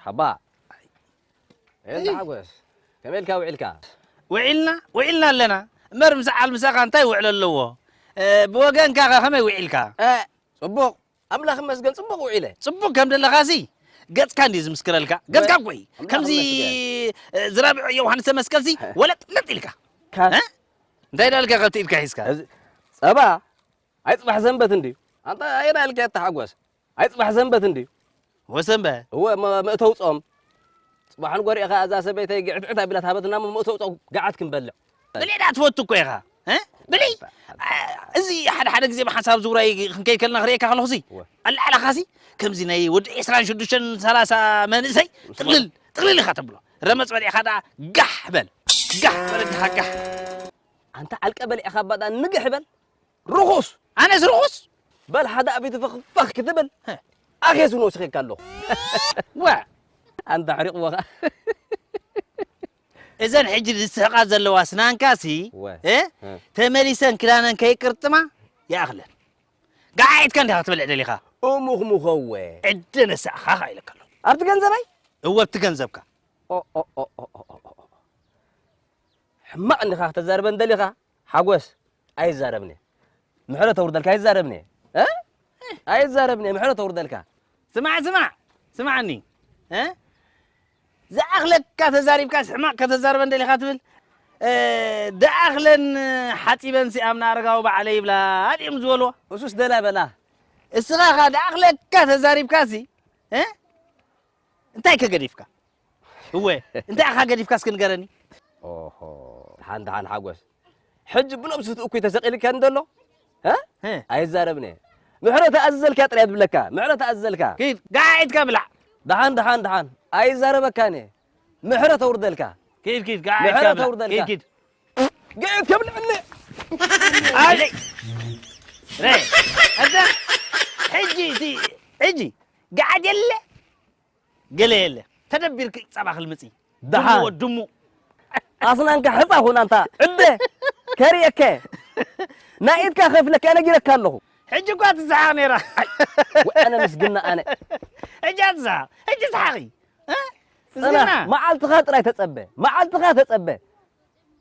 ሓባ። ኤንዳ ሓጎስ፣ ከመይ ኢልካ ውዒልካ? ውዒልና፣ ውዒልና ኣለና። እምበር ምስ ዓል ምሳኻ እንታይ ውዕሎ ኣለዎ? እ፣ ብወገንካ ኸ ከመይ ውዒልካ? እ፣ ጽቡቕ። ኣምላኽ ይመስገን፣ ጽቡቕ ውዒለ። ጽቡቕ ከም ዘለኻሲ፣ ገጽካ እንድዩ ዝምስክረልካ። ገጽካ ወ-፣ እኮ እዩ። ኣምላኽ ከምዚ፣ ይመስገን። እ፣ ዝራብዕ ዮሃንስ ተመስቀልሲ፣ ሀ። ወለጥ ለጥ ኢልካ። ካ- እ? እንታይ ዳልካ ከብቲ ኢድካ ሒዝካ? እዚ ጸባ፣ ኣይ ጽባሕ ሰንበት እንድዩ። ኣንታ ኣየናይ ኢልካ ተሓጎስ? ኣይ ጽባሕ ሰንበት እንድዩ። ወሰንበ? እወ፣ መ-፣ መእተዊ ጾም። ጽባሕ ንጎሪ ኢኻ እዛ ሰበይተይ ግዕትዕት ኣቢላ ትሃበትና እሞ መእተዊ ጾም ገዓት ክንበልዕ። ብልዒ ደኣ ትፈቱ እኮ ኢኻ። እ? ብልዒ? አ፣ እዚ ሓደ ሓደ ግዜ ብሓንሳብ ዝውራይ ክንከይድ ከለና ክርእየካ ከለኹሲ፣ እወ። ኣላዕላኻሲ ከምዚ ናይ ወዲ ዕስራን ሽዱሽተን ሰላሳ መንእሰይ ጥቕልል፣ ጥቕልል ኢኻ ተብሎ። ረመጽ በሊዕኻ ደኣ ጋሕ በል። ጋሕ በል እንዲኻ ጋሕ። ኣንታ ዓልቀ በሊዕኻ ባዳ ንግሕ በል። ርኹስ! ኣነስ ርኹስ? በል ሓደ ኣቢቱ ፈኽፈኽ ክትብል፣ ሀ። ኣኼስ እውን ወሲኸካ ኣለኹ። ዋ! ኣንታ ኣሕሪቕዎ ኸኣ። እዘን ሕጂ ዝስሕቓ ዘለዋ ስናንካሲ፣ ወ። እ? እ። ተመሊሰን ክዳነን ከይቅርጥማ ይኣኽለን። ገዓዒትካ እንዲኻ ክትበልዕ ደሊኻ? እሙኽሙኸወ። ዕደ ነሳእኻ ኸኣ ኢለካ ኣለኹ። ኣብቲ ገንዘበይ? እወ፣ ኣብቲ ገንዘብካ። ኦ፣ ኦ፣ ኦ። ሕማቕ እንዲኻ ክተዛርበን ደሊኻ? ሓጎስ፣ ኣይዛረብን እየ። ምሕረት ኣውርደልካ፣ ኣይዛረብን እየ። እ? ኣይዛረብን እየ፣ ምሕረት ኣውርደልካ። ስማዕ፣ ስማዕ፣ ስማዕኒ። እ? ዝኣኽለካ ተዛሪብካስ ሕማቕ ከተዛርበን ደሊኻ ትብል? እ፣ ደኣኽለን ሓጺበንሲ ኣምና ኣረጋዊ ባዕለይ ይብላ ድዮም ዝበልዎ? እሱስ ደላ በላ። እስኻ ኸኣ ደኣኽለካ ተዛሪብካሲ፣ እ? እንታይ ከ ገዲፍካ? እወ፣ እንታይ ኢኻ ገዲፍካ እስኪ ንገረኒ? ኦሆ፣ ደሓን፣ ደሓን ሓጎስ። ሕጂ ብነብሱ እቲ እኩይ ተሰቒልካ እንተሎ፣ እ? እ። ኣይዛረብን እየ። ምሕረት ኣዝዘልካ ጥራይ እየ ዝብለካ፣ ምሕረት ኣዝዘልካ። ኪድ፣ ጋዒትካ ብላዕ። ደሓን፣ ደሓን፣ ደሓን። ኣይዛረበካን እየ። ምሕረት ኣውርደልካ። ኪድ፣ ኪድ፣ ጋዒትካ ምሕረት ብላዕ። ኣውርደልካ። ኪድ፣ ኪድ። ጋዒትካ ብልዕኒ። ኣይ። ረ፣ ኣንታ፣ ሕጂ እቲ፣ ሕጂ፣ ጋዓት የለ? ገለ የለ። ተደቢርኪ ጸባ ክልምጺ። ደሓን። ድሙ ወድሙ። ኣስናንካ ሕጻ ኹን ኣንታ ዕደ። ከርእየከ። ናይ ኢድካ ከፍለካ ነጊረካ ኣለኹ። ሕጂ እኳ ትስሓቕ ነይራ። ኣይ፣ ወ-፣ ኣነ ምስግና ኣነ። ሕጂ ኣትስሓቕ። ሕጂ ስሓቒ። እ? ጽናሕ፣ ምስግና። መዓልትኻ ጥራይ ተጸበ። መዓልትኻ ተጸበ።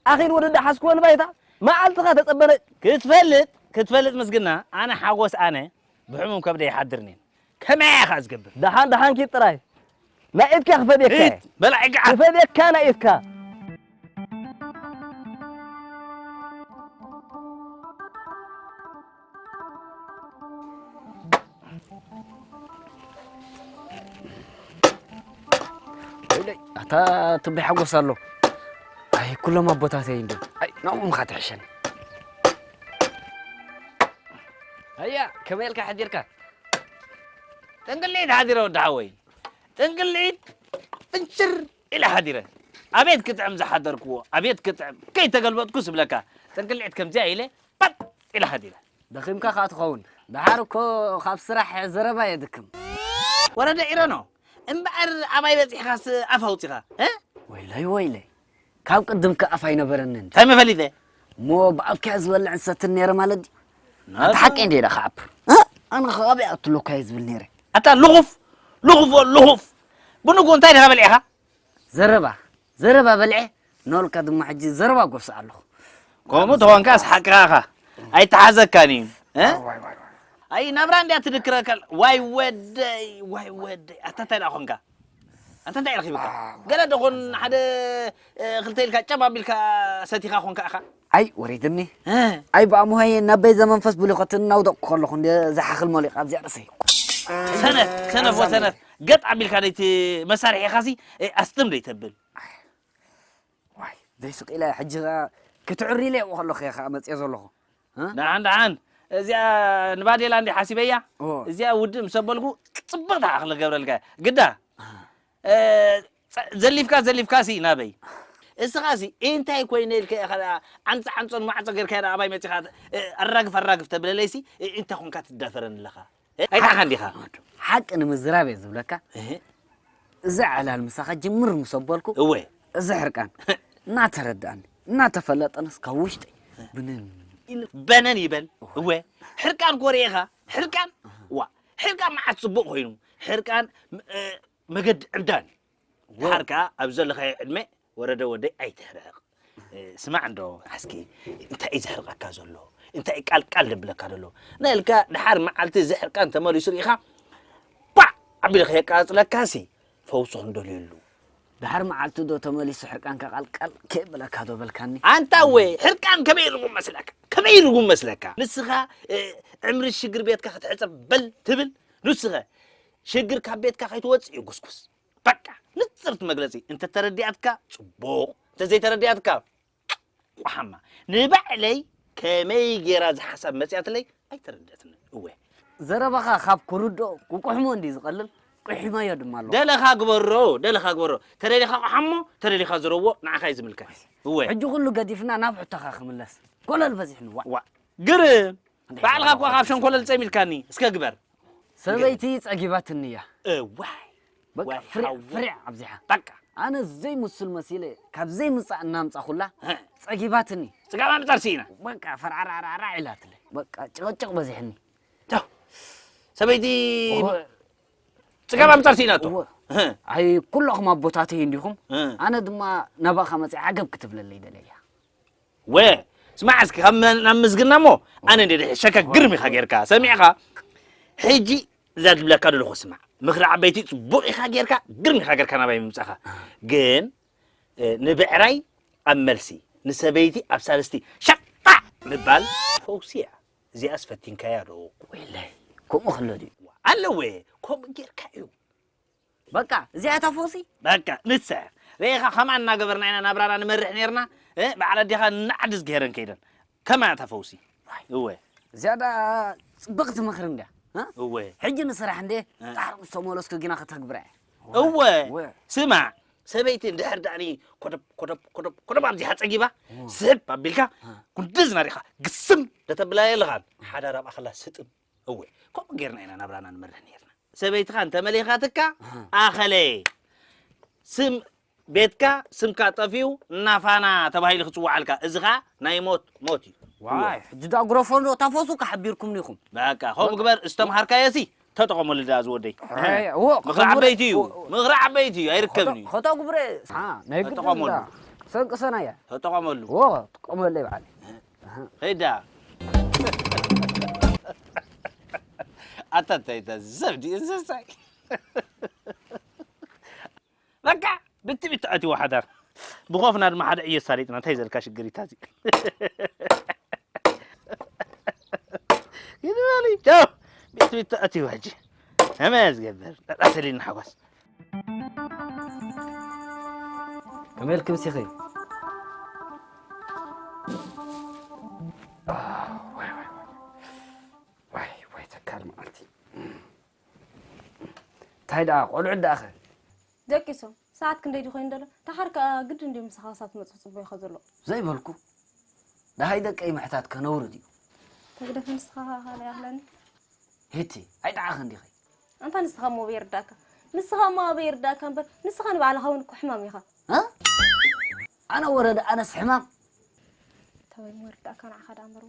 ኣኺል ወደ ደሓዝክወን ባይታ፣ መዓልትኻ ተጸበነ። ክትፈልጥ፣ ክትፈልጥ ምስግና፣ ኣነ ሓጎስ ኣነ ብሕሙም ከብደ ይሓድርኒ። ከመይ ኢኻ ዝገብር? ደሓን፣ ደሓን ኪድ ጥራይ። ናይ ኢድካ ክፈድየካ እየ። ሂድ፣ በላዒ ገዓት። ክፈድየካ ናይ ኢድካ። ወይለይ፣ ኣታ ትብለይ ሓጎስ ኣሎ። ኣይ፣ ኩሎም ኣቦታተይ እንዶ። ኣይ፣ ናብኦም ኸኣ ትሕሸኒ። ኣያ፣ ከመይ ኢልካ ሓዲርካ? ጥንቅሊት ሓዲረ ወዲ ሓወይ። ጥንቅሊት ፍንጭር ኢለ ሓዲረ። ኣቤት ክጥዕም ዝሓደርክዎ፣ ኣቤት ክጥዕም። ከይተገልበጥኩስ እብለካ። ጥንቅሊት ከምዚኣ ኢለ ጳጥ ኢለ ሓዲረ። ደኺምካ ከኣ ትኸውን። ደሓር እኮ ካብ ስራሕ ዘረባ የድክም። ወረደ ኢረኖ፣ እምበኣር ኣባይ በጺሕካስ ኣፍ ኣውጺኻ፣ እ? ወይለይ፣ ወይለይ። ካብ ቅድም ከ ኣፍ ኣይነበረንን። እንታይ መፈሊጠ? እሞ ብኣፍካ ዝበልዕን ዝሰትን ነይረ ማለት ድዩ? ናቱ። ኣንታ ሓቀይ እንደ ኢለ ክኣብ። እ? ኣነ ከ ኣበይ ኣትሎካ እየ ዝብል ነይረ። ኣታ ልኹፍ፣ ልኹፍ፣ ልኹፍ። ብንጉ እንታይ ዲኻ በሊዕኻ? ዘረባ፣ ዘረባ በልዐ። ኖልካ ድማ ሕጂ ዘረባ ጎስእ ኣለኹ። ከምኡ ተኾንካስ ሓቅኻ ኢኻ። ኣይተሓዘካን እዩ። እ? ዋይ፣ ዋይ፣ ዋይ። ኣይ፣ ናብራ እንድያ ትድክረካ። ዋይ ወደይ፣ ዋይ ወደይ። ኣታ እንታይ ደኣ ኾንካ? ኣንተ እንታይ ረኺብካ? ኣዋ። ገለ ደኾን ሓደ፣ እ፣ ክልተ ኢልካ ጨብ ኣቢልካ ሰቲኻ ኾንካ ኢኻ? ኣይ፣ ወሪድኒ። እ። ኣይ፣ ብኣምሆይ ናብ በይዘ መንፈስ ብልኾት እናውደቕኩ ከለኹ እንደ ዝሓኽል ሞሊቕ ኣብዚኣ ርእሰይ። ሰነፍ፣ ሰነፍ ወሰነፍ። ገጥ ኣቢልካ ደይቲ መሳርሒኻሲ፣ እ፣ ኣስትም ደይተብል። ዋይ፣ ዘይስቕ ኢለ ሕጂ ኸኣ ክትዕሪ ኢለ ኣብኡ ከለኹ እየ ኸኣ መጽየ ዘለኹ። እ? ደሓን፣ ደሓን። እዚኣ ንባዴላ እንዲ ሓሲበያ? ኦ። እዚኣ ውድእ ምስ ኣበልኩ ጽብቕቲ ኸኣ ክገብረልካ እየ። ግዳ፣ እ፣ ጸ-፣ ዘሊፍካ፣ ዘሊፍካሲ ናበይ? እስኻሲ እንታይ ኮይነ ኢልካ ኢኻ ደኣ ዓንጸ ዓንጸን ማዕጾ ጌርካ ደኣ ኣባይ መጺኻ፣ እ፣ ኣራግፍ፣ ኣራግፍ ተብለለይሲ፣ እ፣ እንታይ ኮንካ ትዳፈረኒ ኣለኻ? እ፣ ኣይጠዓኻን ዲኻ? ሓቂ ንምዝራብ እየ ዝብለካ። እህ። እዚ ዕላል ምሳኻ ጅምር ምስ ኣበልኩ፣ እወ። እዚ ሕርቃን እናተረድኣኒ፣ እናተፈለጠንስ ካብ ውሽጠይ ብንን ኢሉ በነን ይበል። እወ። እወ። ሕርቃን ኮ ርኢኻ? ሕርቃን? ዋ፣ ሕርቃን መዓት ጽቡቕ ኮይኑ። ሕርቃን፣ እ፣ መገዲ ዕብዳን። ድሓር ከኣ ኣብ ዘለኻዮ ዕድመ ወረደ ወደይ ኣይትሕረቕ። ስማዕ እንዶ ሓስኪ፣ እንታይ እዩ ዘሕርቐካ ዘሎ? እንታይ እዩ ቃል ቃል ደብለካ ዘሎ? ናይ ኢልካ ድሓር መዓልቲ እዚ ሕርቃን ተመሊሱ ርኢኻ፣ ፓዕ ኣቢሉ ከየቃጽለካሲ ፈውሲ ክንደልየሉ። ድሓር መዓልቲ ዶ ተመሊሱ ሕርቃንካ ቃል ቃል ከየብለካ ዶ በልካኒ? ኣንታ ወ ሕርቃን ከመይ ርጉም መስለካ? ከመይ ርጉም መስለካ? ንስኻ፣ እ፣ ዕምሪ ሽግር ቤትካ ክትሕጽር በል ትብል፣ ንስኸ ሽግር ካብ ቤትካ ከይትወጽእ እዩ ጉስጉስ። በቃ ንጽርቲ መግለጺ። እንተ ተረዲኣትካ ጽቡቕ፣ እንተ ዘይተረዲኣትካ ቋሓማ። ንባዕለይ ከመይ ጌራ እዚ ሓሳብ መጺኣትለይ ኣይተረደትንን። እወ። ዘረባኻ ካብ ክርድኦ ክቁሕሞ እንዲ ዝቐልል፣ ቁሒመዮ ድማ ኣለኹ። ደለኻ ግበሮ፣ ደለኻ ግበሮ። ተደሊኻ ቋሓሞ፣ ተደሊኻ ዝረዎ ንዓኻ እዩ ዝምልከት። እወ። ሕጂ ኩሉ ገዲፍና ናብ ሕቶኻ ክምለስ። ኮለል በዚሕኒ፣ ዋእ። ዋእ። ግርም! እንዴ፣ ባዕልኻ እኳ ካብ ሸንኮለል ጸሚልካኒ። እስከ ግበር። ሰበይቲ ጸጊባትኒ እያ። እዋይ። በቃ ዋይ ፍርዕ፣ ሓወይ። ፍርዕ ኣብዚሓ። በቃ። ኣነ ዘይምስል መሲለ ካብ ዘይምጻእ እናምጻኹላ እ። ጸጊባትኒ። ጽጋብ ኣምጻር ስኢና። በቃ ፈርዓርዓርዓር ኢላትለይ። በቃ ጭቕጭቕ በዚሕኒ። ተው። ሰበይቲ እወ። ጽጋብ ኣምጻር ስኢናቶ። እወ። እ። ኣይ ኩለኹም ኣቦታተይ እንዲኹም። እ። ኣነ ድማ ናባኻ መጺኣ ዓገብ ክትብለለይ ደለያ። ወ ስማዕ እስኪ ካብ መ- ናብ ምስግና እሞ ኣነ እንደ ድሕሸካ ግርም ኢኻ ጌርካ ሰሚዕኻ። ሕጂ እዛ ዝብለካ ዘለኹ ስማዕ፣ ምኽሪ ዓበይቲ ጽቡቕ ኢኻ ጌርካ፣ ግርም ኢኻ ጌርካ ናባይ ምምጻኻ። ግን እ፣ ንብዕራይ ኣብ መልሲ፣ ንሰበይቲ ኣብ ሳልስቲ ሸጣ ምባል ፈውሲ እያ። እዚኣስ ፈቲንካያ ዶ? ወይለይ፣ ከምኡ ከሎ ድዩ? ኣለወ፣ ከምኡ ጌርካ እዩ። በቃ እዚኣ እታ ፈውሲ? በቃ ንሳ። ርኢኻ ከምኣ እናገበርና ኢና ናብራና ንመርሕ ነርና። እ፣ በዓል ኣዴኻ ንዓዲ ዝገሄረን ከይደን። ከምኣ እታ ፈውሲ። እወ። ዝያዳ ጽብቕቲ ምኽሪ እንድያ። እ? እወ። ሕጂ ንስራሕ እንዴ እ። ጣዕሩ ምስ ተመለስኩ ግና ከተግብራ እየ። እወ። እወ። ስማዕ፣ ሰበይቲ እንድሕር ደኣኒ ኮደብ፣ ኮደብ፣ ኮደብ፣ ኮደብ ኣብዚሓ ጸጊባ፣ እወ። ስሕብ ኣቢልካ፣ እ። ኩንዲ ዝናሪኻ ግስም ደተብላ የለኻን። ሓዳር ኣብ ኣኸላ ስጥም። እወ። ከምኡ ጌርና ኢና ናብራና ንመርሕ ነርና። ሰበይትኻ እንተመሊኻትካ፣ ኣኸለ ስም ቤትካ ስምካ ጠፊኡ ናፋና ተባሂሉ ክጽውዓልካ። እዚ ኸኣ ናይ ሞት ሞት እዩ። ዋይ፣ ሕጂ ዳ ግሮፎን ዶ ታፈሱ ክሓቢርኩም ኒኹም? በቃ፣ ከምኡ ግበር፣ ዝተምሃርካዮሲ ተጠቐመሉ ደኣ ዝወደይ። ኣይ፣ እዎ፣ ምኽሪ ክተግብረ-፣ ዓበይቲ እዩ። እዎ፣ እዎ። ምኽሪ ዓበይቲ እዩ፣ ኣይርከብን እዩ። ከተጉብረ፣ አ፣ ናይ ግድን ተጠቐመሉ። ዳ። ሰንቅሰና እያ። ተጠቐመሉ። እዎ፣ ጥቀመለይ በዓል። ኸይዳ። ኣታ እንታይ እታ ሰብ ድዩ እንስሳይ? በቃ ብትቢት ተኣትዎ ሓዳር። ብኾፍና ድማ ሓደ ዕዮ ኣሳሊጥና። እንታይ ዘልካ ሽግር እዩ ታዚ? ይድበሉ። ቻው። ብትቢት ተኣትዎ ሕጂ። ከመይ ዝገብር? ጠጣ ሰሊልና ሓጓስ። ከመይ ኢልኪ ምሲኺ? ዋይ፣ ዋይ፣ ዋይ። ዋይ፣ ዋይ፣ ተካል መዓልቲ። እንታይ ደኣ፣ ቆልዑ ደኣኸ? ደቂሶም። ሰዓት ክንደይ ድዩ ኮይኑ ዘሎ? ደሓር ከኣ ግድን ድዩ ምሳኻ ክሳብ ትመጽእ ክጽበዩኻ ዘሎ? ዘይበልኩ። ደሃይ ደቀይ ምሕታት ከ ነውሪ ድዩ? ተግደፍ ንስኻ ኸኣ ካልእ ይኣኽለኒ። ሄቲ፣ ኣይጠዓኸ እንዲኺ። ኣንታ ንስኻ እሞ ኣበይ ይርዳእካ? ንስኻ እሞ ኣበይ ይርዳእካ እምበር፣ ንስኻ ንባዕልኻ እውን እኮ ሕማም ኢኻ። እ? ኣነ ወረደ፣ ኣነስ ሕማም? ተበይ እሞ ይርዳእካ ንዓኻ ደኣ እምበር።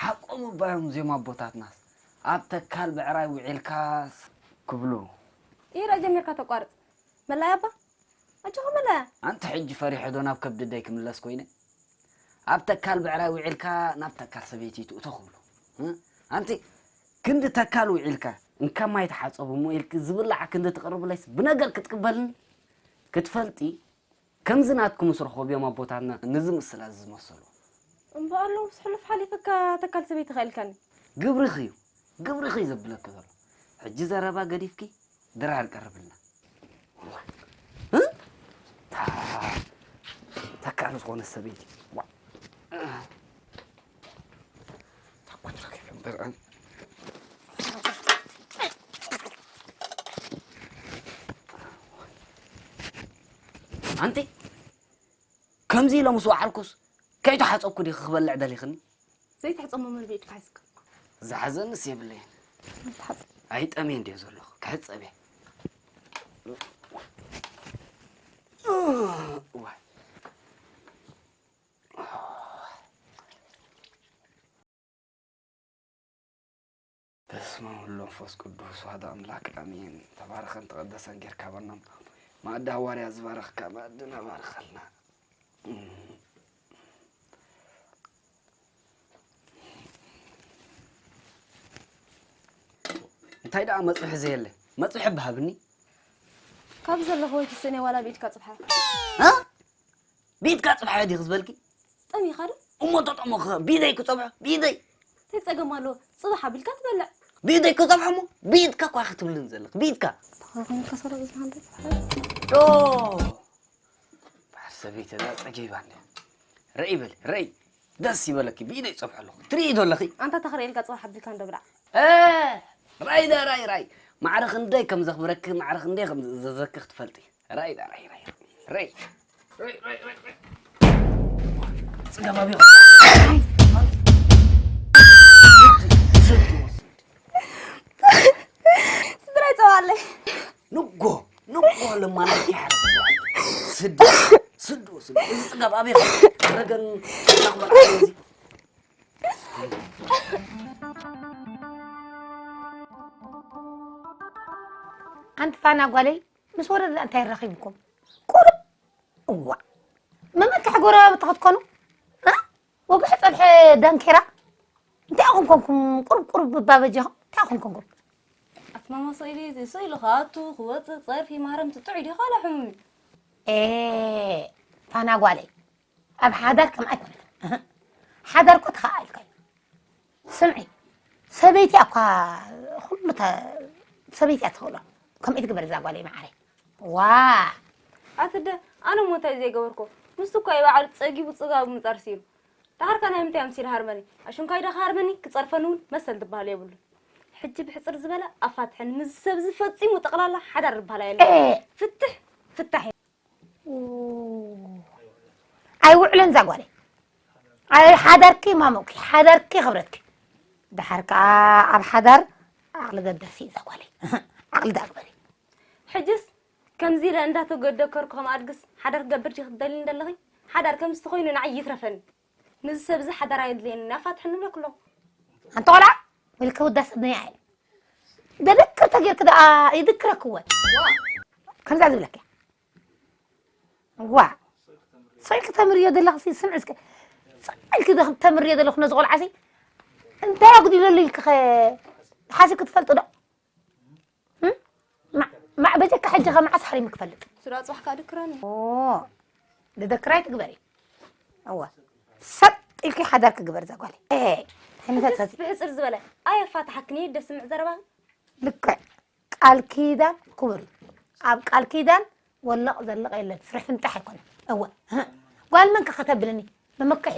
ሓቆም እባ እዮም እዚኦም ኣቦታትናስ። ኣብ ተካል ብዕራይ ውዒልካስ ክብሉ። ኢረ ጀሚርካ ተቋርጽ። መላያ እባ? ኣጆኻ መላያ። ኣንቲ ሕጂ ፈሪሐ ዶ ናብ ከብዲ ኣደይ ክምለስ ኮይነ? ኣብ ተካል ብዕራይ ውዒልካ ናብ ተካል ሰበይቲ ትእቶ ክብሉ። እ? ኣንቲ ክንዲ ተካል ውዒልካ እንካ ማይ ተሓጸቡ እሞ ኢልኪ ዝብላዕ ክንዲ ትቕርብለይስ ብነገር ክትቅበልኒ? ክትፈልጢ ከምዚ ናትኩም ምስ ረኸቡ እዮም ኣቦታትና ንዝምስላ ዝመሰሉ። እምበኣር ሎምስ ሕሉፍ ሓሊፍካ ተካል ሰበይትኻ ኢልካኒ። ግብርኺ እዩ፣ ግብርኺ እዩ ዘብለኪ ዘሎ። ሕጂ ዘረባ ገዲፍኪ ድራር ቀርብልና። እ? ታ-፣ ተካል ዝኾነ ሰበይቲ። ዋ። ታኮት ረኪብ እምበር ኣን-፣ ኣንቲ፣ ከምዚ ኢለ ምስ ወዓልኩስ ከይተሓጸብኩ ዲኺ ክበልዕ ደሊኽኒ? ዘይትሕጸሞ መን ብኢድካ ሒዝካ? ዝሓዘንስ የብለይን። ኣይትሓጸብ። ኣይጠምየን ድየ ዘለኹ? ክሕጸብ እየ። ዋይ። በስመ አብ ወወልድ ወመንፈስ ቅዱስ አሐዱ አምላክ አሜን። ተባረኸን ተቀደሰን ጌርካ በርኖም። ማእዲ ሃዋርያ ዝባረኽካ ማእድና ባርኸልና። እንታይ ደኣ መጽብሒ ዘየለ? መጽብሒ ብሃብኒ። ካብ ዘለኹ ወይ ትስእነ ዋላ ብኢድካ ጽብሓ። እ? ብኢድካ ጽብሓ ዲኺ ዝበልኪ? ጠሚኻ ዶ? እሞ ተጠሞኸ ብኢደይ ክጸብሖ? ብኢደይ? እንታይ ጸገም ኣለዎ? ጽባሕ ኣቢልካ ትበልዕ። ብኢደይ ክጸብሖ እሞ? ብኢድካ እኳ ክትብልኒ ዘለኺ። ብኢድካ። ተኸኺንካ ሰረቕ ዝሓንተ ጽባሕ። ዶ! ባሕር ሰበይቲ እዛ ጸጊባ እንድያ። ርእይ በሊ፣ ርእይ። ደስ ይበለኪ፣ ብኢደይ ጸብሖ ኣለኹ። ትርእይ ዶ ኣለኺ? ኣንታ ተኽርእየልካ ጽባሕ ኣቢልካ እንዶ ብላዕ። እ! ራይ ዳ ራይ ራይ። ማዕረ ክንደይ ከም ዘኽብረኪ፣ ማዕረ ክንደይ ከም ዝእዘዘኪ ክትፈልጢ። ራይ ዳ ራይ ራይ። ራይ። ራይ ራይ ራይ ራይ። ጽጋብ ኣብዮ። ስድራይ ጸዋለይ። ንጎ ንጎ ለማለት ይሓረ። ስድ ስድ ስድ። እዚ ጽጋብ ኣብዮ። ረገን ናኹ በቃ እዚ። ኣንቲ ፋና ጓለይ፣ ምስ ወረደ እንታይ ረኺብኩም? ቁሩብ እዋ። መመክሒ ጎረባብቲ ክትኮኑ? እ? ወግሒ ጸብሒ ዳንኬራ? እንታይ ኢኹም ኮንኩም? ቁሩብ ቁሩብ እባ በጃኹም። እንታይ ኢኹም ኮንኩም? ኣትማማ ስኢሉ እዩ፣ ስኢሉ ክኣቱ፣ ክወጽእ፣ ጸርፊ፣ ማህረምቲ ጥዑይ ድዩ? ካልእ ሕሙም እዩ። ኤ፣ ፋና ጓለይ፣ ኣብ ሓዳር ከምኣ ኣይኮነትን። እህ። ሓዳር እኮ ተኸኣልካዮ። ስምዒ፣ ሰበይቲ እኳ ኩሉ ተ-፣ ሰበይቲ እያ ትኽእሎ። ከምኡ ትግበር እዛ ጓለይ መዓረይ። ዋ! ኣትደ፣ ኣነ እሞ እንታይ ዘይገበርኩ? ንሱ እኳ እዩ ባዕሉ ጸጊቡ ጽጋቡ ምጻር ስኢኑ። ደሓርካ ናይ ምንታይ ኣምሲሉ ሃርመኒ? ኣሽንኳይ ዶ ክሃርመኒ? ክጸርፈኒ እውን መሰል ዝበሃል የብሉን። ሕጂ ብሕጽር ዝበለ ኣፋትሐኒ። ምስዚ ሰብ እዚ ፈጺሙ ጠቕላላ ሓዳር ዝበሃል ኣየለን። ኤ! ፍትሕ፣ ፍታሕ። ኡ፣ ኣይውዕለን እዛ ጓለይ። ኣይ ሓዳርኪ ማሙቂ፣ ሓዳርኪ ክብረትኪ። ደሓር ከኣ ኣብ ሓዳር ዓቕሊ ገዳሲ እዩ እዛ ጓለይ። ዓቕሊ ደኣ ግበሪ። ሕጅስ ከምዚ ኢለ እንዳተገደከርኩ ከም ኣድግስ ሓዳር ክገብር ዲኺ ትደልይኒ ዘለኺ? ሓዳር ከምዚ ተኾይኑ ንዓይ ይትረፈኒ። ምስዚ ሰብ እዚ ሓዳር ኣየድልየንን፣ ኣፋትሐኒ እብለኪ ኣለኹ። ኣንቲ ቆልዓ፣ ኢልኪ ውዳሰ ዱንያ እየ። ደደክር ተጌርኪ ደኣ ይድክረኪ እወ። ከምዛ ዝብለኪ። ዋ። ስቕ ኢልኪ ተምርዮ ዘለኺ ሲ ስምዒ እስከ። ስቕ ኢልኪ ደ-፣ ተምርዮ ዘለኺ ነዚ ቆልዓ ሲ እንታይ ኣጉዲለሉ ኢልኪ ኸ ሓሲብኪ ትፈልጢ ዶ? እም? ማ-፣ ማ-፣ በጀካ ሕጂ ኸ መዓስ ሓሪምኪ ክፈልጥ? ስራ ጽባሕ ከኣ ድክረኒ። ኦ፣ ድደክር ኣይትግበሪ። እወ። ሰጥ ኢልኪ ሓዳርኪ ግበር እዛ ጓለይ። ኤ፣ ሕጂ ተንፈት ብሕጽር ዝበለ ኣየፋትሓክን እዩ ደስ ስምዕ ዘረባ። ልክዕ። ቃል ኪዳን ክቡር እዩ። ኣብ ቃል ኪዳን ወለቕ ዘለቕ የለን። ፍርሒ ፍንጣሕ ኣይኮነን። እወ። እህ። ጓል መን ከ ከተብልኒ? መመክሒ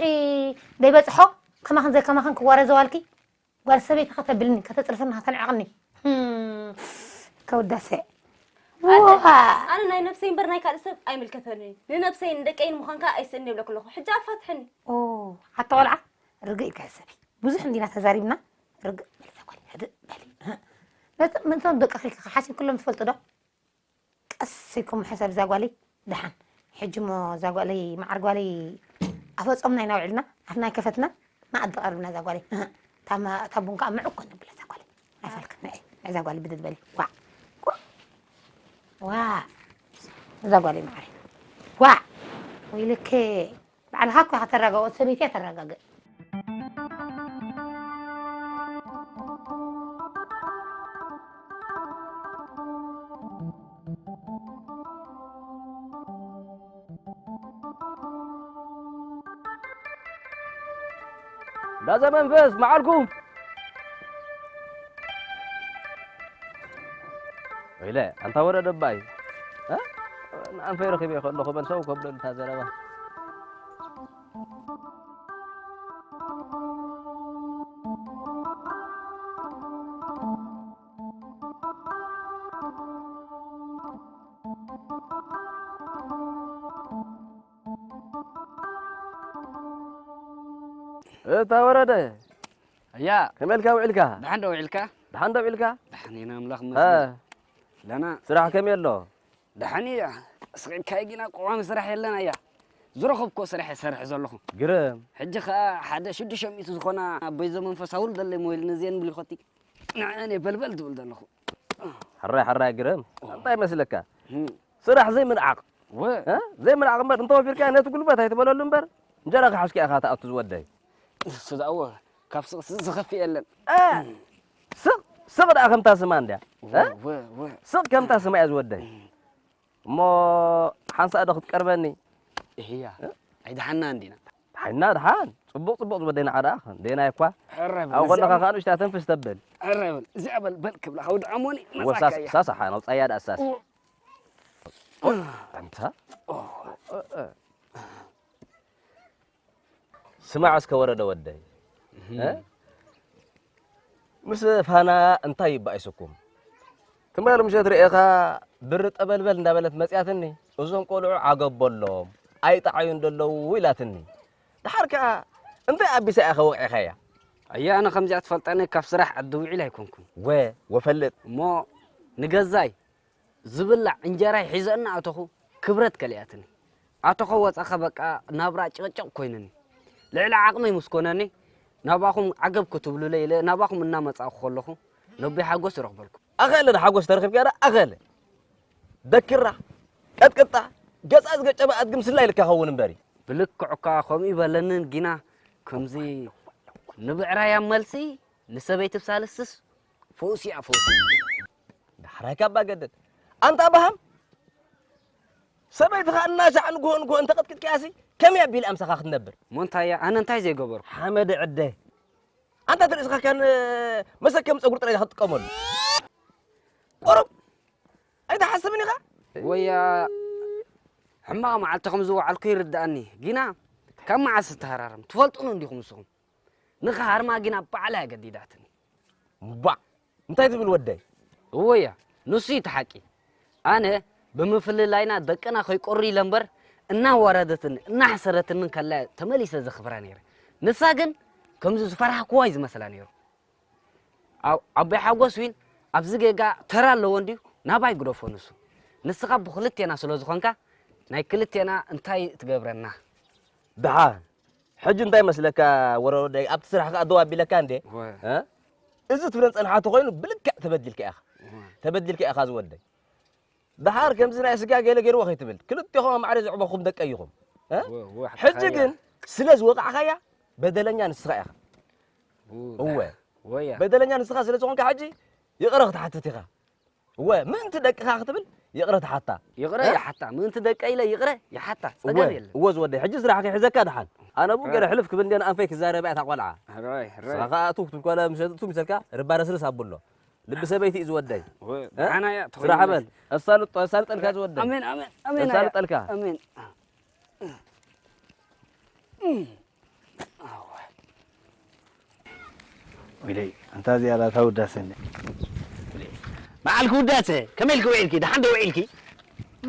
ደይበጽሖ ከማኽን ዘይከማኽን ክዋረ ዘዋልኪ? ጓል ሰበይቲ ከተብልኒ፣ ከተጽርፍኒ፣ ከተንዕቕኒ። ህም፣ ከውዳሰ። ኣነ፣ ዋ። ኣነ ናይ ነብሰይ እምበር ናይ ካልእ ሰብ ኣይምልከተንን እዩ። ንነብሰይን ንደቀይን ምዃንካ ኣይስእን ይብለኩ ኣለኹ። ሕጂ ኣፋትሐኒ። ኦ፣ ኣታ ቆልዓ፣ ርግእ ኢልካ ሕሰቢ። ብዙሕ እንዲና ተዛሪብና፣ ርግእ በሊ እዛ ጓል፣ ህድእ በሊ። እህ። ነቲ፣ ምንቶም ደቅኺ ከ ሓሲብክሎም ትፈልጡ ዶ? ቀስ ኢልኩም ሕሰብ እዛ ጓለይ፣ ደሓን። ሕጂ እሞ እዛ ጓለይ፣ መዓር ጓለይ፣ ኣፈጾምና ኢና ውዒልና፣ ኣፍና ኣይከፈትና፣ መኣዲ ቀርብና እዛ ጓለይ። እህ፣ እታ መ-፣ እታ ቡን ከኣ ምዑ እኮ ነብላ እዛ ጓለይ። ኣይፈልክን፣ ንዒ፣ ንዒ እዛ ጓለይ ብድድ በሊ። ዋዕ። ዋ-፣ ዋ-፣ እዛ ጓለይ መዓረይ። ዋዕ! ወይለከ፣ ባዕልኻ እኮ ኢኻ ተረጋግኦ፣ ሰበይቲ እያ ተረጋግእ። ዳዘ መንፈስ መዓልኩም። ወይለ፣ ኣንታ ወረደ እባ እዩ። እ? ንኣንፈይ ረኺበ ከለኹ በል ሰው ከብሎ እታ ዘረባ። እታ ወረደ። ኣያ። ከመይ ኢልካ ውዒልካ? ደሓን ዶ ውዒልካ? ደሓን ዶ ውዒልካ? ደሓን ኢና፣ ኣምላኽ እ። ይመስገን። ለና። ስራሕ ከመይ ኣሎ? ደሓን እያ። ስቕ ኢልካ ግና ቀዋሚ ስራሕ የለን ኣያ። ዝረኸብኮ ስራሕ እየ ሰርሕ ዘለኹ። ግርም። ሕጂ ኸኣ ሓደ ሽዱሽተ ሚእቲ ዝኾና ኣቦይ ዘመንፈስ ኣውርደለይ ሞ ኢልኒ እዚአን ብሊኾቲ። ንዓይ እኔ በልበል ትብል ዘለኹ። ሕራይ፣ ሕራይ ግረም። እንታይ ይመስለካ? እም። ስራሕ ዘይምንዓቕ። ወ- እ? ዘይምንዓቕ እምበር፣ እንተወፊርካ ነቲ ጉልበት ኣይትበለሉ እምበር፣ እንጀራኻ ሓዝካ ኢኻ ትኣቱ ዝወደይ። እሱ ደኣ እወ፣ ካብ ስቕ ዝኸፍእ የለን። እ? ስቕ፣ ስቕ ደኣ ከምታ ስማ እንድያ። እ? ወ- ወ- ወ- ስቕ ከምታ ስማ እያ ዝወደይ። እሞ ሓንሳእ ዶ ክትቀርበኒ? እህያ፣ እ? ኣይደሓና እንዲና። ደሓና ደሓን፣ ጽቡቕ ጽቡቕ ዝወደይ ንዓ ደኣ፣ ደየናይ እኳ። ሕራይ በል፣ ኣብ ጎንኻ እዚኣ ከኣ ንእሽታ ተንፍስ ተብል። ሕራይ በል፣ እዚኣ በል፣ በል ክብላ፣ ካብ ድዓሞኒ ወሳስ-፣ መጻካ እያ። ሳሳ ሓን ኣውጻያ ደኣ ሳስ። ኦ። ኦ፣ ኣንታ። ኦ። ኦ፣ ኦ። ስማዕ እስከ ወረደ ወደይ። እህ። እ? ምስ ፋና እንታይ ይባኢስኩም? ትማሊ ምሸት ርኤኻ ብሪ ጠበልበል እንዳበለት መጽያትኒ፣ እዞም ቆልዑ ዓገብ በሎም፣ ኣይጠዓዩን ደለዉ ኢላትኒ። ደሓር ከኣ እንታይ ኣቢሳ ኢኻ ወቒዕካያ? ኣየ ኣነ ከምዚኣ ትፈልጠኒ ካብ ስራሕ ዓዲ ውዒል ኣይኮንኩን። ወ-፣ ወፈልጥ። እሞ ንገዛይ ዝብላዕ እንጀራይ ሒዘ እናኣተኹ ክብረት ከሊኣትኒ። ኣተኹ ወጻኸ በቃ ናብራ ጭቕጭቕ ኮይኑኒ። ልዕሊ ዓቕመይ ምስ ኮነኒ ናባኹም ዓገብ ክትብሉለይ ኢለ ናባኹም እናመጻእኩ ከለኹ ነቦይ ሓጎስ ረኽበልኩም። ኣኸለ ሓጎስ ተረኺብካ ዳ ኣኸለ። ደክራ፣ ቀጥቅጣ፣ ገጻ ዝገጨበ ኣድጊ ምስላ ኢልካ ኸውን እምበሪ። ብልክዕ እኳ ከምኡ ይበለንን ጊና ከምዚ ንብዕራይ ኣብ መልሲ ንሰበይቲ ብሳልስስ ፈውሲ እያ ፈውሲ። ዳሕራይ ካባ ገደድ። ኣንታ ኣባሃም፣ ሰበይትኻ እናሻዕ ንግሆ ንግሆ እንተቐጥቂጥካያሲ ከመይ ኣቢል ኣምሳኻ ክትነብር? እሞ እንታይ እያ? ኣነ እንታይ ዘይገበርኩ? ሓመድ ዕደ። ኣንታ እቲ ርእስኻ ካን መሰከም ጸጉሪ ጥራይ ክትጥቀመሉ። ቁሩብ ኣይትሓስብን ኢኻ? ወያ ሕማቕ መዓልቲ ከም ዝወዓልኩ ይርድኣኒ። ጊና ካብ መዓስ ዝተሃራረም? ትፈልጡን እንዲኹም ንስኹም። ንኽሃርማ ጊና ባዕላ እያ ገዲዳትኒ። እምባእ! እንታይ ትብል ወደይ? እወያ፣ ንሱ እዩ እቲ ሓቂ። ኣነ ብምፍልላይና ደቅና ከይቆሩ ኢለ እምበር፣ እናዋረደትኒ፣ እናሕሰረትኒ እንከላ ተመሊሰ ዘኽብራ ነይረ። ንሳ ግን ከምዚ ዝፈራህክዋ እዩ ዝመስላ ነይሩ። ኣው-፣ ኣቦይ ሓጎስ ዊን ኣብዚ ጌጋ ተራ ኣለዎ እንድዩ፣ ናባይ ግደፎ ንሱ። ንስኻ ብኽልቴና ስለ ዝኾንካ፣ ናይ ክልቴና እንታይ ትገብረና? ደሓን፣ ሕጂ እንታይ መስለካ ወረ ወደይ፣ ኣብቲ ስራሕ ከኣ ደው ኣቢለካ እንዴ? ወ- እ? እዚ ትብለን ጸንሓ ተኾይኑ ብልክዕ ተበዲልካ ኢኻ። ወ- ተበዲልካ ኢኻ ዝወደይ። ደሓር ከምዚ ናይ ስጋ ገለ ገይርዎ ከይትብል። ክልቴኹም ኣብ ማዕረ ዘዕበኹም ደቀይ ኢኹም። እ? ወ-፣ ወ-፣ ሕጂ ሓያ። ግን ስለ ዝወቃዕካያ በደለኛ ንስኻ ኢኻ። ው-፣ እወ። ወያ። በደለኛ ንስኻ ስለ ዝኾንካ ሕጂ ይቕረ ክትሓትት ኢኻ። እወ፣ ምእንቲ ደቅኻ ክትብል ይቕረ ትሓታ። ይቕረ እ? ይሓታ። ምእንቲ ደቀ ኢለ ይቕረ ይሓታ። እወ፣ ጸገም የለን። እወ ዝወደይ፣ ሕጂ ስራሕካ ሒዘካ ደሓን። ኣነ ብኡ ገለ ሕልፍ ክብል እንደ ንኣንፈይ ክዛረባ እታ ቆልዓ። ሕራይ፣ ሕራይ። ንስኻ ከኣ እቱ ክትብል ከሎ ምሸት እቱ ምሰልካ ርባ ረስርስ ኣብሎ። ልቢ ሰበይቲ እዩ ዝወደይ። እወ፣ እ? ደሓና እያ፣ ስራሕ ትኾይን በል። መስ-፣ ኣሳልጦ፣ ኣሳልጠልካ ዝወደይ። ኣሜን፣ ኣሜን፣ ኣሜን፣ ኣያ። ኣሳልጠልካ። ኣሜን። ወይለይ፣ ኣንታ እዚኣ ላታ ውዳሰ እንደ-፣ መዓልኪ ውዳሰ፣ ከመይ ኢልኪ ውዒልኪ? ደሓን ዶ ውዒልኪ?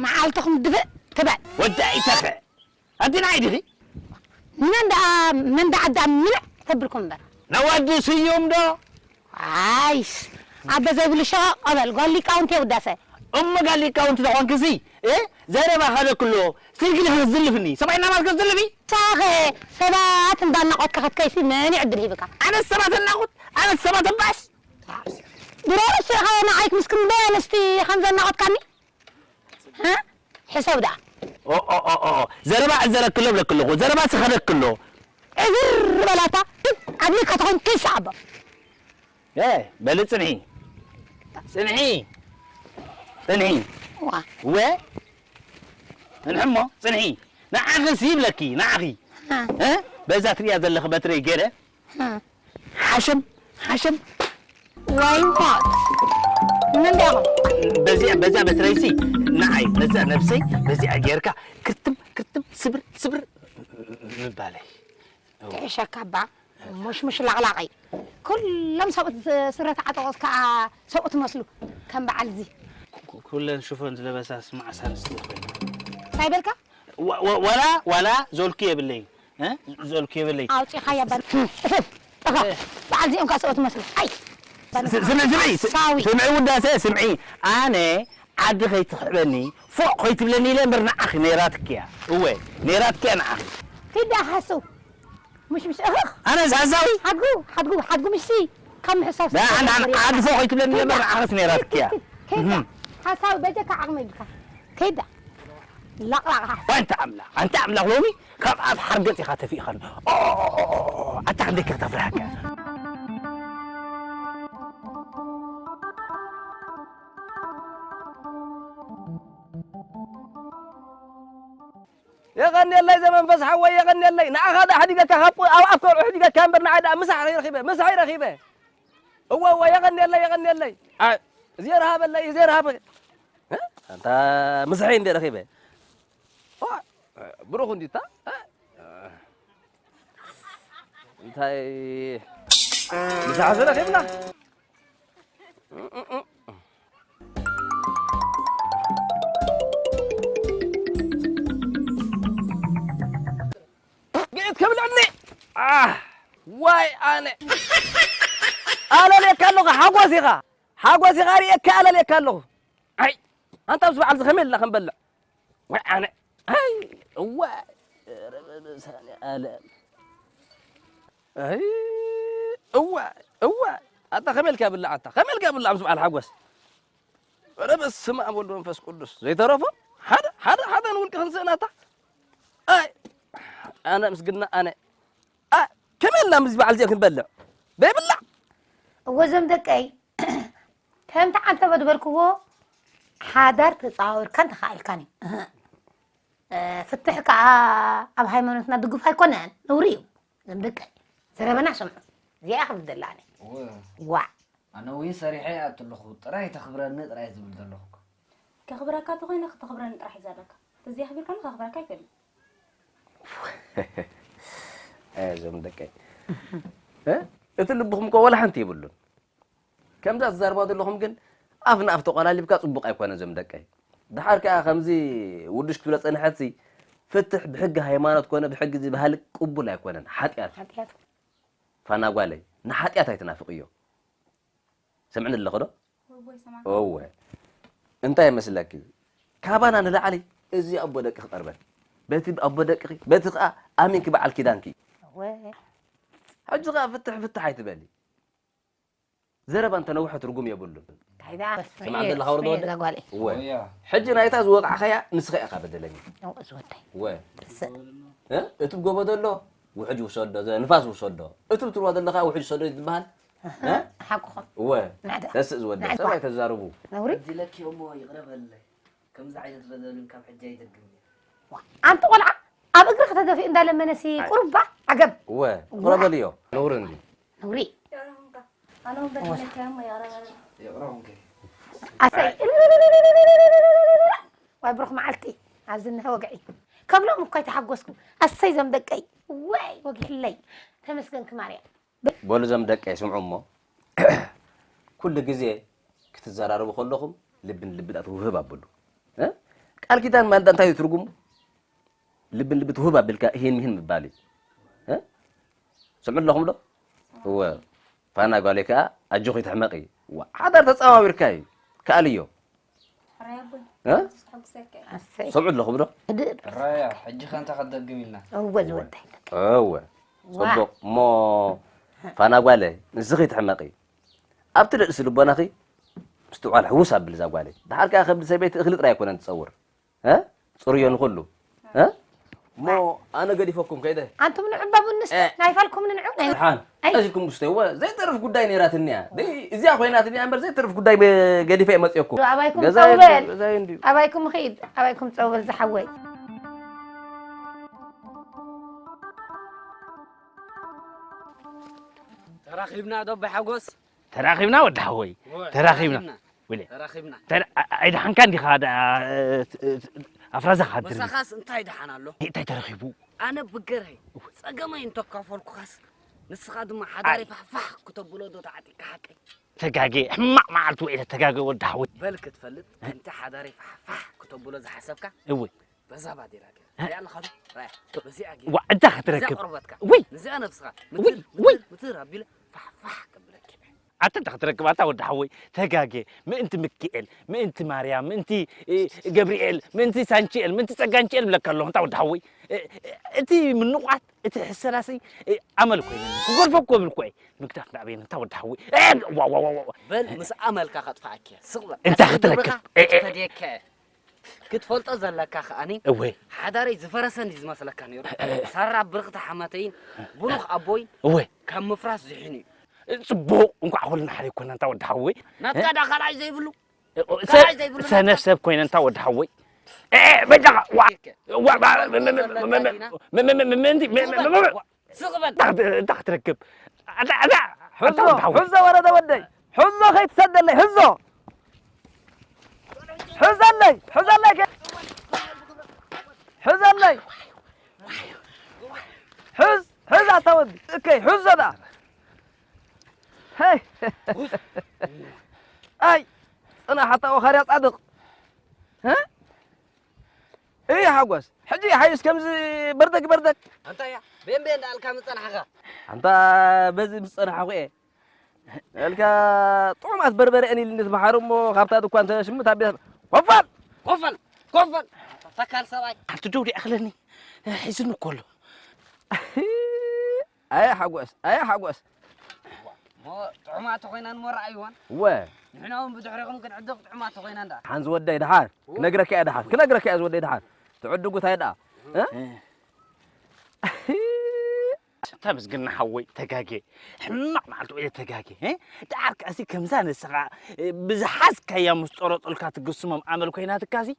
መዓልትኹም ድፍእ ትበል። ወዲ ኣይተፍዕ። ኣንቲ ንዓይ ዲኺ? ንመን ደኣ፣ መን ደኣ ኣዳም ምንዕ ተብልኩም እምበር? ነወዲ ስዩም ዶ? ኣይስ፣ ኣደ ዘይብሉ ሸቐቕ በል፣ ጓል ሊቃውንቲ እየ ውዳሰ። እሞ ጋል ሊቃውንቲ ተኾንክሲ፣ እ? ዘረባ ኸደክሎ፣ ስልኪ ዲኺ ክትዝልፍኒ? ሰብኣይ እናማልከ ትዝልፊ? ሳኸ፣ ሰባት እንዳናቖትካ ክትከይሲ መን እዩ ዕድል ሂብካ? ኣነ ሰባት እናቑት? ኣነ ሰባት እባስ? ድሮ ንሱ ኢኻ ንዓይ ክምስክር እምበር ኣንስቲ ከም ዘናቖትካኒ? እ? ሕሰብ ደኣ። ኦ፣ ኦ፣ ኦ፣ ኦ፣ ኦ። ዘረባ ዕዘረክሎ ብለክለኹ። ዘረባ ስኸደክሎ። ዕዝር በላታ። ኣብ ልካ ተኾይኑ ከይሰዓቦ። እ፣ በሊ ጽንሒ። ጽንሒ። ጽንሒ። ዋ። ወ-፣ እንሕሞ፣ ጽንሒ። ንዓኺ ሲ ይብለኪ፣ ንዓኺ። እ። እ? በዛ ትሪያ ዘለኺ በትረይ ገይረ። እ። ሓሸም፣ ሓሸም። ዋይ ሞት። ምን እንዲያኹም? በዚኣ፣ በዛ በትረይሲ ንዓይ፣ ነዛ ነብሰይ በዚኣ ጌርካ ክርትም፣ ክርትም፣ ስብር፣ ስብር ምባለይ። ጥዕሸካ እባ፣ ሙሽሙሽ ላቕላቐይ። ኩሎም ሰብኡት ስረ ተዓጠቑስ ከኣ ሰብኡት መስሉ፣ ከም በዓል እዚ። ኩ-፣ ኩ-፣ ኩለን ሽፎን ዝለበሳስ መዓስ ኣንስቲ ኮይነን? እንታይ በልካ? ወ-፣ ወ-፣ ዋላ፣ ዋላ ዘልኩ የብለይን። እ? ዘልኩ የብለይን። ኣውጺኻያ በል። እፍፍ፣ እኻ። በዓል እዚኦም ከኣ ሰብኡት መስሉ። ኣይ! ስ-፣ ስምዒ፣ ስምዒ፣ ስ-፣ ሓሳዊ። ስምዒ ውዳሰ፣ ስምዒ። ኣነ ዓዲ ከይትኽዕበኒ፣ ፎቕ ከይትብለኒ ኢለ እምበር ንዓኺ ነይራትኪ እያ። እወ፣ ነይራትኪ እያ ንዓኺ። ኪዳ ሓሱ። ምሽ፣ ምሽ፣ እኽኽ። ኣነስ ሓሳዊ? ሓድጉ፣ ሓድጉ፣ ሓድጉ ምሽሲ። ካብ ምሕሳብ ንዓ ንዓ ንዓ ድፎ ከይትብለኒ ነበር፣ ንዓኸስ ነይራትኪ እያ። ከይዳ ሓሳዊ በጀካ ዓቕሚ የብልካ። ከይዳ ላቕላቕ። ኣንታ ኣምላኽ፣ ኣንታ ኣምላኽ፣ ሎሚ ካብ ኣብ ሓርገጽ ኢኻ ተፊእኻኒ። ኦ፣ ኣታ ክንደይ ከተፍርሃካ። የቐንየለይ ዘመንፈስ ሓወይ፣ የቐንየለይ። ንዓኻ ደኣ ሕዲገካ፣ ካብ ኣብ ኣፍ ከብዑ ሕዲገካ እምበር፣ ንዓይ ደኣ ምሳሕ ረኺበ፣ ምሳሕ ረኺበ። እወ፣ እወ፣ የቐንየለይ፣ የቐንየለይ። ኣይ፣ እግዜር ሃበለይ፣ እግዜር ሃበ። እ? ኣንታ ምሳሐይ እንደ ረኺበ። ዋ፣ ብሩኽ እንዲታ። እ? እንታይ ምሳሕ ዝረኺብና? ግእት ከብለኒ። ኣህ፣ ዋይ ኣነ። ኣለልየካ ኣለኹ፣ ሓጎስ ኢኻ። ሓጎስ ኢኻ ርእየካ ኣለልየካ ኣለኹ። ኣይ፣ ኣንታ ምስ በዓል እዚ ከመይ ኢልና ክንበልዕ? ዋይ ኣነ። ኣይ፣ እዋይ። ኧረ በመድኃኔዓለም። ኣይ፣ እዋይ፣ እዋይ። ኣታ ከመይ ኢልካ ብላዕ ኣታ? ከመይ ኢልካ ብላዕ ምስ በዓል ሓጎስ? ኧረ በስመ ኣብ ወልድ መንፈስ ቅዱስ። ዘይተረፎ ሓደ፣ ሓደ፣ ሓደ ንውልቂ ክንስእናታ። ኣይ፣ ኣነ ምስግና ኣነ። ኣ፣ ከመይ ኢልና ምስ በዓል እዚኦም ክንበልዕ? ዘይብላዕ። እወ፣ እዞም ደቀይ፣ ከምቲ ዓንተቦ ዝበልክዎ፣ ሓዳር ተጸዋዊርካን ተኻኢልካን እዩ። እህ። እ፣ ፍትሕ ከኣ ኣብ ሃይማኖትና ድጉፍ ኣይኮነን፣ ነውሪ እዩ። እዞም ደቀይ፣ ዘረበና ስምዑ። እዚኣ ክብል ደላ ኣነ። እወ። ዋዕ። ኣነ እውን ሰሪሐ እየ ኣትለኹ፣ ጥራይ ተኽብረኒ ጥራይ ዝብል ዘለኹ እኮ። ከኽብረካ ተኾይነ፣ ክተኽብረኒ ጥራሕ እዩ ዘለካ። ተዘይኣኽቢርካኒ ከኽብረካ ኣይክእልን። እ፣ እዞም ደቀይ። እ? እቲ ልብኹም እኮ ወላ ሓንቲ የብሉን። ከምዛ ትዛረባ ዘለኹም ግን ኣፍ ንኣፍ ተቆላሊብካ ጽቡቕ ኣይኮነን እዞም ደቀይ። ደሓር ከኣ ከምዚ ውዱሽ ክትብለ ጸንሐትሲ ፍትሕ ብሕጊ ሃይማኖት ኮነ ብሕጊ እዚ ባህሊ ቅቡል ኣይኮነን። ሓጢኣት። ሓጢኣት። ፋና ጓለይ፣ ንሓጢኣት ኣይትናፍቕዮ። ሰምዕኒ ኣለኹ ዶ? ወቦይ ሰማዕካ። እወ። እንታይ ይመስለኪ? ካባና ንላዕሊ እዚ ኣቦ ደቅኺ ቀርበን። በቲ ኣቦ ደቅኺ፣ በቲ ኸኣ ኣሚንኪ በዓል ኪዳንኪ። እወ። ሕጂ ኸኣ ፍትሕ ፍትሕ ኣይትበሊ። ዘረባ እንተነውሐ ትርጉም የብሉን። እንታይ ደኣ? ስምዓ ዘለኻ ወርዶ ወደ? እዛ ጓለይ። እወ። እወ። ሕጂ ናይታ ዝወቕዕኻያ ንስኻ ኢኻ በደለኛ። እወ፣ ዝወደይ። እወ። ርስእ። እ? እቲ ብጎቦ ዘሎ ውሕጅ ውሰዶ፣ ዘ-፣ ንፋስ ውሰዶ። እቲ ብትብልዋ ዘለኻ ውሕጅ ውሰዶ እዩ ዝበሃል? ኣሃ፣ እ? ሓቅኹም። እወ። ናዕዳ። ተስእ ዝወደ ናዕዳ። ሰብ ኣይተዛርቡ። ነውሪ? በዲለኪ እሞ ይቕረ በለለይ። ከምዚ ዓይነት በደል እውን ካብ ሕጂ ኣይደግም እየ። ዋ፣ ኣንቲ ቆልዓ ኣብ እግርኺ ተደፊኡ እንዳለመነሲ ኣይ። ቁሩባ ዓገብ። እወ፣ ዋ። ይቕረ በልዮ። ነውሪ እንዲ። ነውሪ። ኣነ እውን በዲለኪ እሞ ይቕረ በለለይ። ይቕረ ኹንኪ። ኣሰይ። ኣይ። ዋይ ብሩኽ መዓልቲ። ኣብዚ እነሀ ወግዒ። ከም ሎም እኮ ኣይተሓጎስኩ። ኣሰይ ዘም ደቀይ። ወይ ወጊሕለይ። ተመስገንኪ ማርያም። በሉ እዞም ደቀይ ስምዑ እሞ፣ ኩሉ ግዜ ክትዘራረቡ ከለኹም ልቢ ንልቢ ደኣ ትውህብ ኣብሉ። እ? ቃል ኪዳን ማለት እንታይ እዩ ትርጉሙ? ልቢ ንልቢ ትውህብ ኣቢልካ እሂን ምሂን ምባል እዩ። እ? ስምዑ ኣለኹም ዶ? እወ። ፋና ጓለይ ከኣ ኣጆኺ ትሕመቂ። ዋ፣ ሓዳር ተጸዋዊርካ እዩ። ከኣልዮ። ሕራይ ኣቦይ፣ እ? ተሓጉሰካ እየ። ኣሰይ። ሰምዑ ኣለኹም ዶ? ህድእ በል። ራያ፣ ሕጂ ከ እንታይ ከደግም ኢልና? እወ ዝወዳይ። እወ። ዋ። ጽቡቕ። እሞ ፋና ጓለይ፣ ንስኺ ትሕመቒ። ኣብቲ ርእሲ ልቦናኺ ምስትውዓል ሕውስ ኣብሊ እዛ ጓለይ። ደሓር ከኣ ከብዲ ሰበይቲ እኽሊ ጥራይ ኣይኮነን ትጸውር። እ? ጽርዮ ንኹሉ። እ? እሞ ኣነ ገዲፈኩም ከይደ። ኣንቱም ንዑ እባ ቡን ንስተ፣ እ። ናይ ፋልኩም ንዑ፣ ናይ ደሓን፣ ኣይ። ቀሲልኩም ውስተይዎ፣ ዘይተርፍ ጉዳይ ነይራትኒ እያ። ደይ-፣ እዚኣ ኮይናትኒ እያ እምበር ዘይተርፍ ጉዳይ ገ-፣ ገዲፈ እየ መጽየኩም። ኣባይኩም ገዛይ ጸው በል። ገዛይ እንድዩ። ኣባይኩም ኺድ፣ ኣባይኩም ጸው በል ዝሓወይ። ተራኺብና ዶ ኣቦይ ሓጎስ? ተራኺብና ወዲ ሓወይ፣ እወ፣ ተራኺብና። ተራኺብና። ወለ። ተራኺብና። ተራ-፣ ኣ-፣ ኣይደሓንካን ዲኻ ደኣ፣ እ፣ እ፣ ኣፍራዛኻ ትርኢ? ምሳኻስ እንታይ ደሓን ኣሎ? እንታይ ተረኺቡ? ኣነ ብገርሀይ ጸገመይ እንተካፈልኩኻስ፣ ንስኻ ድማ ሓዳረይ ኣይ። ፋሕፋሕ ክተብሎ ዶ ተዓጢቕካ ሓቀይ? ተጋጌ፣ ሕማቕ መዓልቲ ውዒለ ተጋጌ ወዲ ሓወይ። በል ክትፈልጥ፣ ከምቲ ሓዳረይ ፋሕፋሕ ክተብሎ ዝሓሰብካ፣ እወ። በዛ ባዴራ ገይረ። እ? ሪኣ ኣለኻ ዶ? ራያ፣ በዚኣ ገይረ። ዋ፣ እዛ እዛ ክትረክብ። ቆርበትካ። ውይ! ነዚኣ ነብስኻ። ውይ! ምትር፣ ውይ! ምትር፣ ምትር ኣቢለ ፋሕፋሕ ከብለኪ። ኣታ እንዳ ክትረክብ ኣታ ወዲ ሓወይ ተጋጌ። ምእንቲ ምክኤል፣ ምእንቲ ማርያም፣ ምእንቲ እ፣ ገብርኤል፣ ምእንቲ ሳንቺኤል፣ ምእንቲ ጸጋንቺኤል ብለካ ኣለኹ ኣታ ወዲ ሓወይ። እ፣ እ፣ እቲ ምንቋት እቲ ሕሰላሲ ኣመል ኮይነኒ ክጎድፈ እኮ እብል እኮ እየ። ምግዳፍ ንኣበየን ኣታ ወዲ ሓወይ። እ፣ ዋ፣ ዋ፣ ዋ፣ ዋ። በል ምስ ኣመልካ ከጥፍኣኪ እየ። ስቕ በል። እንታይ ክትረክብ? እ፣ እ። ፈድየካ እየ። ክትፈልጦ ዘለካ ከኣኒ እወ። ሓዳረይ ዝፈረሰ እንዲ ዝመስለካ ነይሩ። እ፣ እ። ሳራ ብርኽቲ ሓማተይን ብሩኽ ኣቦይን እወ። ካብ ምፍራስ ዝሒኑ እዩ። ጽቡቕ፣ እንኳዕ ኩልና ሓደ ይኮና ኣንታ ወዲ ሓወይ። ናትካ እ? ዳ ካልኣይ ዘይብሉ? እ፣ እ፣ ካልኣይ ሰ-፣ ዘይብሉ ሰነፍ ናትካ? ሰብ ኮይነ ኣንታ ወዲ ሓወይ። እ፣ በጃኻ፣ ዋ፣ ዋ፣ ዋ፣ መ-፣ መ-፣ መ-፣ መ-፣ መ-፣ መ-፣ መ-፣ መ-፣ መ-፣ መ-፣ መ-፣ መ-፣ ስቕ በል። እንታይ ክት-፣ እንታይ ክትረክብ? ኣታ፣ ኣታ፣ ኣታ ሕዞ፣ ወዲ ሓወይ። ሕዞ ወረደ ወደይ። ሕዞ ከይትሰደለይ፣ ሕዞ። ሕዘለይ፣ ሕዘለይ ከ-፣ ሕዘለይ። ሕዝ፣ ሕዝ ኣታ ወዲ። እከይ፣ ሕዞ ደኣ። ሄይ። ኣይ፣ ጽናሕ ኣታ ወኻርያ ጻድቕ። እ? እይ ሓጎስ፣ ሕጂ ሓይሽ ከምዚ በርደግ በርደግ። ኣንታ እያ፣ ቤን ቤን እንዳልካ ምጸናሕኻ። ኣንታ በዚ ምስ ጸናሕኹ እየ። እልካ ጥዑማት በርበረ እኔ ኢልኒ ትመሓሩ እሞ ካብታ ድኳን ተሽምት ኣቢላ ኮፈል! ኮፈል! ኮፈል! ተካል ሰብኣይ። ሓንቲ ዶ ይኣኽለኒ፣ ሒዝኒ እኮ ኣሎ። ኣየ ሓጎስ፣ ኣየ ሓጎስ። እሞ ጥዑማት ተኾይናን እሞ ረኣይዋን። እወ። ንሕና እውን ብድሕሪኹም ክንዕድቕ ጥዑማት ተኾይናን ደኣ። ሓንዚ ወደይ ደሓር፣ ክነግረካ እየ ደሓር፣ ክነግረካ እየ ዝወደይ ደሓር። ትዕድጉ እንታይ ደኣ? እ? እ። ኣታ ምስግና ሓወይ ተጋጌ፣ ሕማቕ መዓልቲ ውዒለ ተጋጌ፣ እ? ደሓር ከኣሲ ከምዛ ንስኻ፣ እ፣ ብዝሓዝካያ ምስ ጸሮጠልካ ትግስሞም ኣመል ኮይናትካሲ፣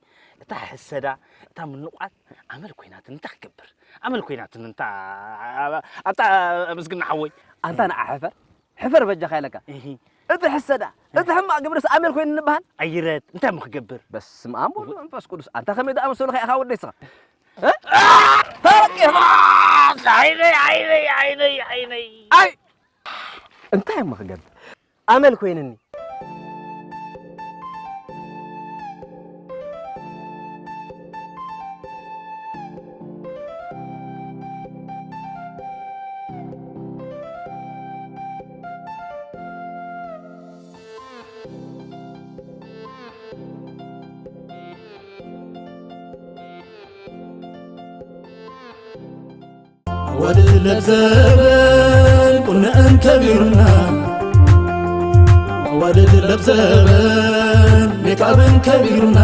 እታ ሕሰዳ፣ እታ ምንቋት ኣመል ኮይናትን እንታይ ክገብር? ኣመል ኮይናትን እንታ፣ ኣታ ምስግና ሓወይ። ኣንታ ንዓ ሕፈር፣ ሕፈር በጃኻ ኢለካ። እሂ። እቲ ሕሰዳ፣ እቲ ሕማቕ ግብርስ ኣመል ኮይኑ ንበሃል? ኣይረት፣ እንታይ እሞ ክገብር? በስመ ኣብ ወወልድ ወመንፈስ ቅዱስ። ኣንታ ከመይ ደኣ መሰሉ ከ ኢኻ ወደይ ስኻ? እ? ታረቂ! ዓይነይ፣ ዓይነይ፣ ዓይነይ፣ ዓይነይ። ኣይ! እንታይ እሞ ክገብር? ኣመል ኮይንኒ። ኣዋልድ ለብዘበን ቁንዐን ከቢሩና፣ ኣዋልድ ለብዘበን ሜካብን ከቢሩና።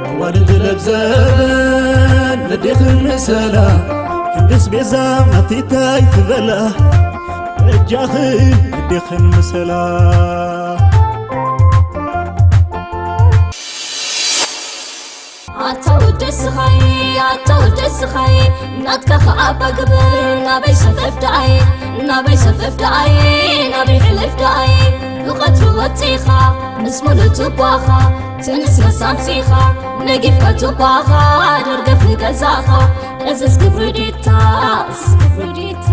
ኣዋልድ ለብዘበን ነዴኽን ምሰላ፣ ክንድስ ቤዛ ኣቲታይ ትበላ፣ በጃኽን ነዴኽን ምሰላ። ኣታ ወደይ ስኻይ፣ ኣታ ወደይ ስኻይ፣ ናትካ ኸኣ ኣባ ግብር፣ ናበይ ሰፈፍ ደኣይ፣ ናበይ ሰፈፍ ደኣይ፣ ናበይ ሕልፍ ደኣይ፣ ብቐትሪ ወጺኻ ምስ ሙሉእ ቱባኻ፣ ትንስንስ ኣምሲኻ፣ ነጊፍካ ቱባኻ፣ ደርገፍ ንገዛኻ፣ እዝዝ ግብሪ ዲታ፣ እዝዝ ግብሪ ዲታ።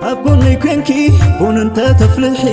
ኣብ ጎነይ ኮንኪ ቡን እንተ ተፍልሒ፣